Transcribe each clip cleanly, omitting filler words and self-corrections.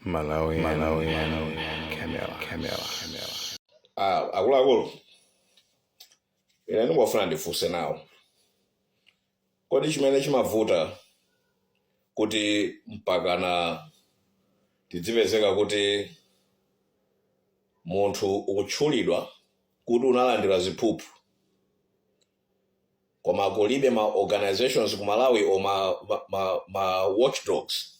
Malawi, Malawi, Camera, Camera, Camera. Ah, akuluakulu, ine ndingofuna ndifunse nawo, kodi chimene chimavuta kuti mpakana tidzipezeka kuti munthu ukutchulidwa kuti unalandira ziphuphu, koma kulibe ma organizations ku Malawi or ma watchdogs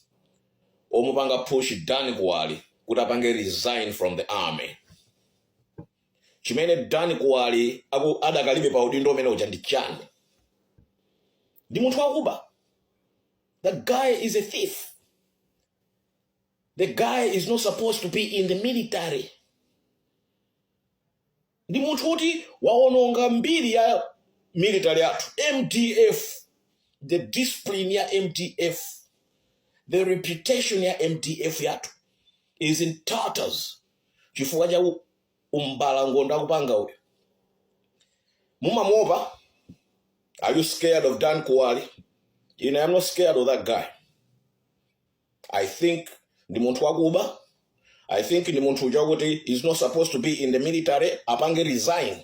omupanga push Dan Kuwali kuti apange resign from the army? Chimene Dan Kuwali adakalibe pa udindo umene uja ndi chani? Ndi munthu wakuba. The guy is a thief. The guy is not supposed to be in the military. Ndi munthu woti waononga mbiri ya military yathu, MDF, the discipline ya MDF, the reputation ya MDF yathu is in tatters chifukwa cha umbalangondo akupanga uyu. Mumamuopa? Are you scared of Dan Kuwali? Ine, I'm not scared of that guy. I think ndi munthu wakuba. I think ndi munthu uja kuti is not supposed to be in the military. Apange resign.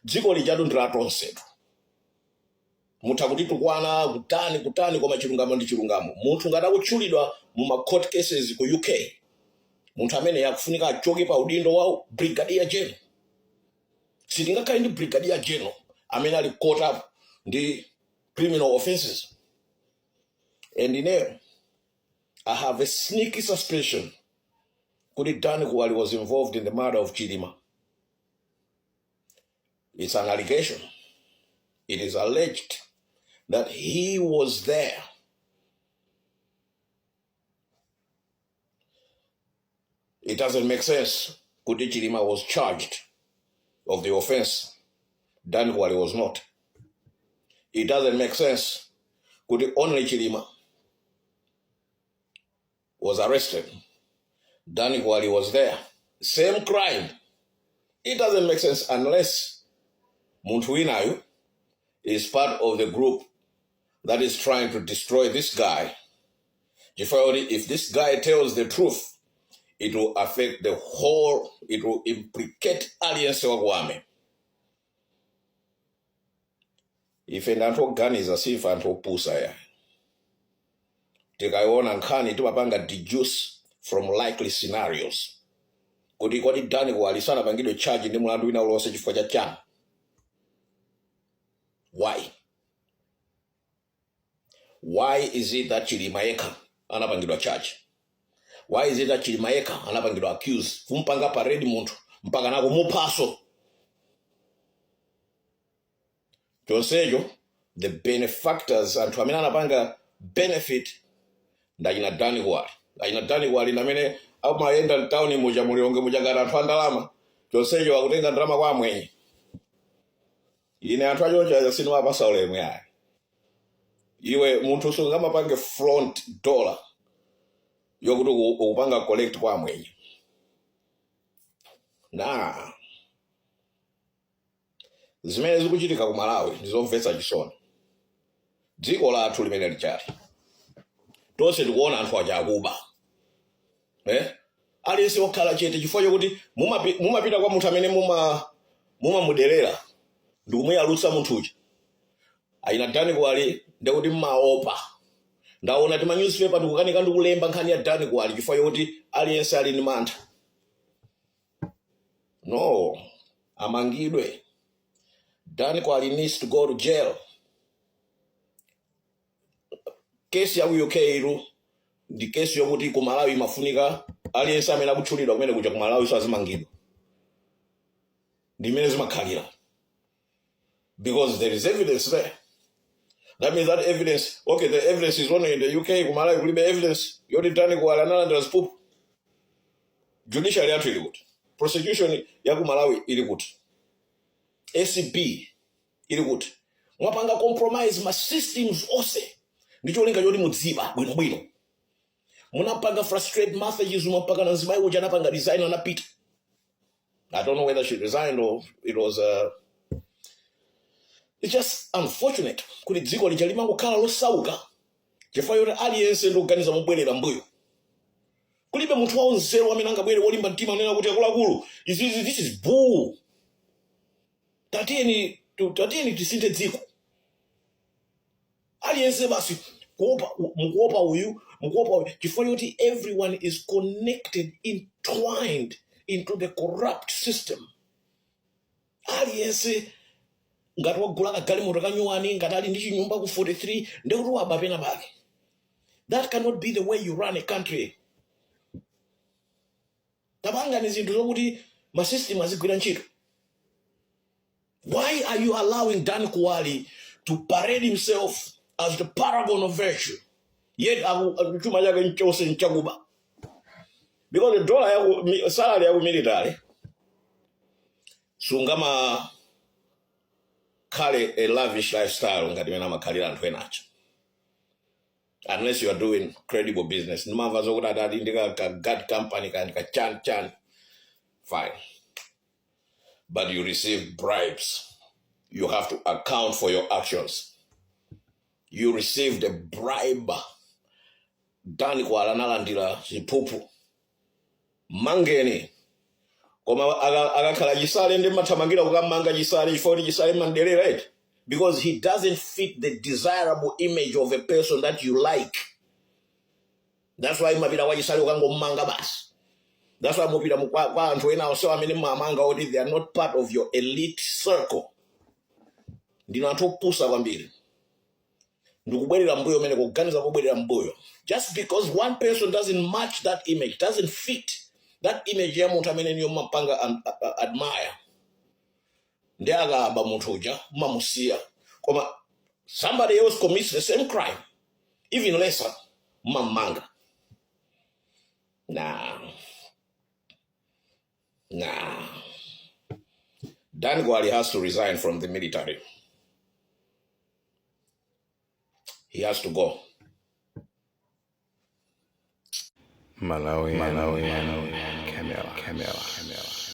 Dziko lijatu ndi la tonsetu. Mutha kutitukwana, kutani kutani, koma chilungamo ndi chilungamo. Munthu ngati akutchulidwa mu ma court cases ku UK, munthu amene akufunika achoke pa udindo wa brigadier general. Sitingakhale ndi brigadier general amene ali caught up ndi criminal offenses. And ineyo, I have a sneaky suspicion kuti Dan Kuwali was involved in the murder of Chilima. It's an allegation. It is alleged that he was there. It doesn't make sense kuti Chilima was charged of the offense. Dan Kuwali was not. It doesn't make sense kuti only Chilima was arrested. Dan Kuwali was there. Same crime. It doesn't make sense unless munthu winayu is part of the group that is trying to destroy this guy. Chifukwa kuti if this guy tells the truth, it will affect the whole, it will implicate aliyense wa ku army. Ife ndi anthu oganiza, si ife anthu opusa ya. Tikayiona nkhani timapanga deduce from likely scenarios kuti kodi Dan Kuwali sanapangidwe charge ndi mulandu wina uliwonse chifukwa cha chani? Why? Why is it that Chilima yekha anapangidwa charge? Why is it that Chilima yekha anapangidwa accuse, kumpanga parade munthu mpaka nakumuphaso? Chonsecho the benefactors, anthu amene anapanga benefit, ndi achina Dan Kuwali. Achina Dan Kuwali ndi amene amayenda mtawuni muja, mu Lilongwe muja, ngati anthu a ndalama, chonsecho akutenga ndalama kwa amwenye. Ine anthu achoncho aja sindimapasa ulemu yayi. Iwe munthu sungamapange flaunt dollar yokuti ukupanga collect kwa amwenye. Na zimene zikuchitika ku Malawi ndizomvetsa chisoni. Dziko lathu limene lijali, tonse tikuona anthu aja akuba, eh? Aliyense wakhala chete chifukwa chokuti mumapita kwa munthu amene mumamuderera ndikumuyalutsa munthu uja. Achina Dan Kuwali, ndekuti mmaopa. Ndaona tima newspaper ndikukanika ndikulemba nkhani ya Dan Kuwali chifukwa chokuti aliyense ali ndi mantha. No, amangidwe. Dan Kuwali needs to go to jail. Kesi ya ku UK ilu ndi kesi yokuti ku Malawi imafunika aliyense amene akutchulidwa kumene kuja ku Malawi so azimangidwa. Ndi imene zimakhalira, because there is evidence there. That means that evidence, okay, the evidence is only in the UK. Ku Malawi kulibe evidence yoti Dan Kuwali analandira ziphuphu? Judiciary yathu ili kuti? Prosecution ya ku Malawi ili kuti? ACB ili kuti? Mwapanga compromise ma systems onse ndi cholinga choti mudziba bwinobwino. Munapanga frustrate Martha Chizuma mpaka na mzimayi uja anapanga resign, anapita. I don't know whether she resigned or it was it's just unfortunate kuti dziko lija limangokhala losauka chifukwa choti aliyense ndikuganiza mobwerera mbuyo. Kulibe Kulibe munthu wanzeru amene angabwere wolimba mtima anena kuti, "Akuluakulu, izizi, this is bull. Tatiyeni tatiyeni tisinthe dziko." Aliyense basi kuopa, mukuopa uyu, mukuopa uyu, chifukwa choti everyone is connected, entwined into the corrupt system. Aliyense ngati wagula kagalimoto kanyuwani, ngati ali ndi chinyumba ku 43, ndekuti waba pena pake. That cannot be the way you run a country. Tapangani zinthu zokuti ma system azigwira ntchito. Why are you allowing Dan Kuwali to parade himself as the paragon of virtue, yet chuma chake nchonse nchakuba? Because the dollar yaku salary yaku military sungama khale a lavish lifestyle ngati mene amakhalira anthu enacho, unless you are doing credible business. Ndimamva zokuti atati ndi ka guard company kandi ka chan chan. Fine, but you receive bribes. You have to account for your actions. You received a bribe. Dan Kuwali analandira ziphuphu. Mangeni. Koma akakhala Chisale ndi mathamangira kukamanga Chisale, chifukwa kuti Chisale mandelera eti, because he doesn't fit the desirable image of a person that you like. That's why mapita kwa Chisale ukangomanga basi. That's why mupita kwa anthu ena onse amene mamanga kuti they are not part of your elite circle. Ndino anthu opusa kwambiri. Ndikubwerera mbuyo umene kuganiza kubwerera mbuyo just because one person doesn't match that image, doesn't fit that image ya munthu amene niyo mapanga admire. Ndi akaba munthu uja mumamusiya, koma somebody else commits the same crime, even lesser, mumamanga. Nah, nah. Dan Kuwali has to resign from the military. He has to go. Malawi, Malawi, Camera, Camera, Camera.